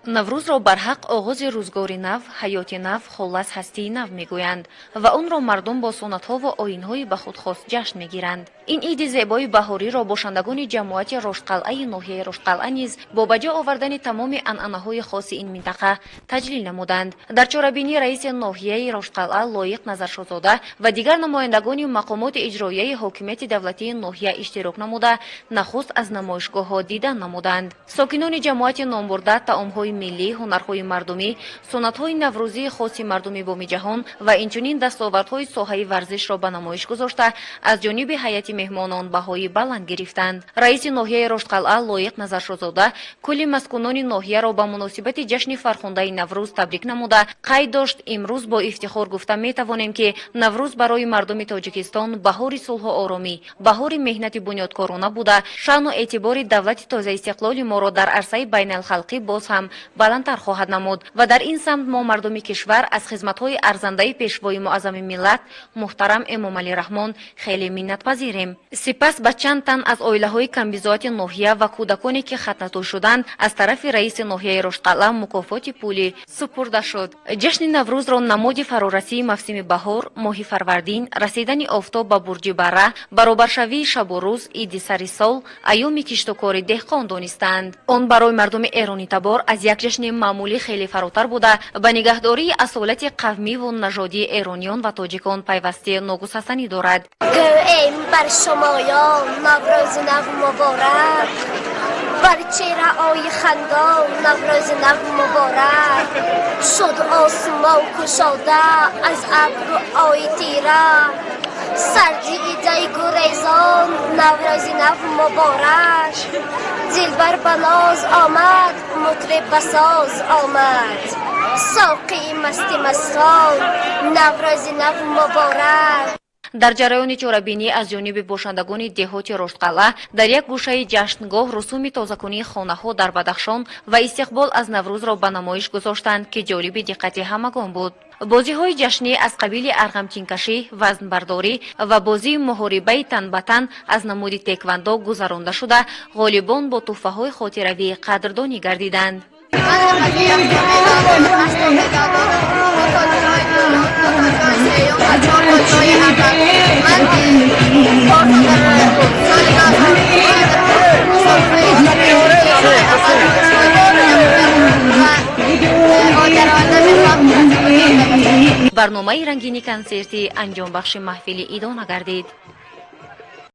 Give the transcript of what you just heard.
Наврӯзро барҳақ оғози рӯзгори нав, ҳаёти нав, хуллас, ҳастии нав мегӯянд ва онро мардум бо суннатҳо ва оинҳои ба худ хос ҷашн мегиранд. Ин иди зебои баҳориро бошандагони ҷамоати Роштқалъаи ноҳияи Роштқалъа низ бо ба ҷо овардани тамоми анъанаҳои хоси ин минтақа таҷлил намуданд. Дар чорабинӣ раиси ноҳияи Роштқалъа Лоиқ Назаршозода ва дигар намояндагони мақомоти иҷроияи ҳокимияти давлатии ноҳия иштирок намуда, нахуст аз намоишгоҳҳо дидан намуданд. Сокинони ҷамоати номбурда таомҳои миллӣ, ҳунарҳои мардумӣ, суннатҳои наврӯзии хоси мардуми боми ҷаҳон ва инчунин дастовардҳои соҳаи варзишро ба намоиш гузошта, аз ҷониби ҳайати меҳмонон баҳои баланд гирифтанд. Раиси ноҳияи Роштқалъа Лоиқ Назаршозода кулли маскунони ноҳияро ба муносибати ҷашни фархундаи Наврӯз табрик намуда, қайд дошт: имрӯз бо ифтихор гуфта метавонем, ки Наврӯз барои мардуми Тоҷикистон баҳори сулҳу оромӣ, баҳори меҳнати бунёдкорона буда, шаъну эътибори давлати тозаистиқлоли моро дар арсаи байналхалқӣ боз ҳам баландтар хоҳад намуд ва дар ин самт мо, мардуми кишвар, аз хизматҳои арзандаи пешвои муаззами миллат муҳтарам Эмомалӣ Раҳмон хеле миннатпазирем. Сипас ба чанд тан аз оилаҳои камбизоати ноҳия ва кӯдаконе, ки хатнатӯй шуданд, аз тарафи раиси ноҳияи Роштқалъа мукофоти пулӣ супурда шуд. Ҷашни Наврӯзро намоди фарорасии мавсими баҳор, моҳи фарвардин, расидани офтоб ба бурҷи Барра, баробаршавии шабу рӯз, иди сари сол, айёми киштукори деҳқон донистаанд. Он барои мардуми эронитабор аз як ҷашни маъмулӣ хеле фаротар буда, ба нигаҳдории асолати қавмиву нажодии эрониён ва тоҷикон пайвасти ногусастанӣ дорад. Гӯем бар шумоён Наврӯзи нав муборак, бар чеҳраҳои хандон Наврӯзи нав муборак. Шуд осмон кушода аз абрҳои тира, сардии дай гурезон Наврӯзи нав муборак. Дилбар ба ноз омад, мутриб ба соз омад, соқии масти мастон Наврӯзи нав муборак. Дар ҷараёни чорабинӣ аз ҷониби бошандагони деҳоти Роштқалъа дар як гӯшаи ҷашнгоҳ русуми тозакунии хонаҳо дар Бадахшон ва истиқбол аз Наврӯзро ба намоиш гузоштанд, ки ҷолиби диққати ҳамагон буд. Бозиҳои ҷашнӣ аз қабили арғамчинкашӣ, вазнбардорӣ ва бозии муҳорибаи тан ба тан аз намуди теквандо гузаронда шуда, ғолибон бо тӯҳфаҳои хотиравӣ қадрдонӣ гардиданд. Ман ҳамагӣ 1 медал дорам, 8 медал дорам, ду то ҷои дуюм, ду то ҷои сеюм ва чор то ҷои аввал. Ман чор сол дар соли 2000 мусобиқаи аввал ва дар оянда мехоҳам Барномаи рангини консертӣ анҷомбахши маҳфили идона гардид.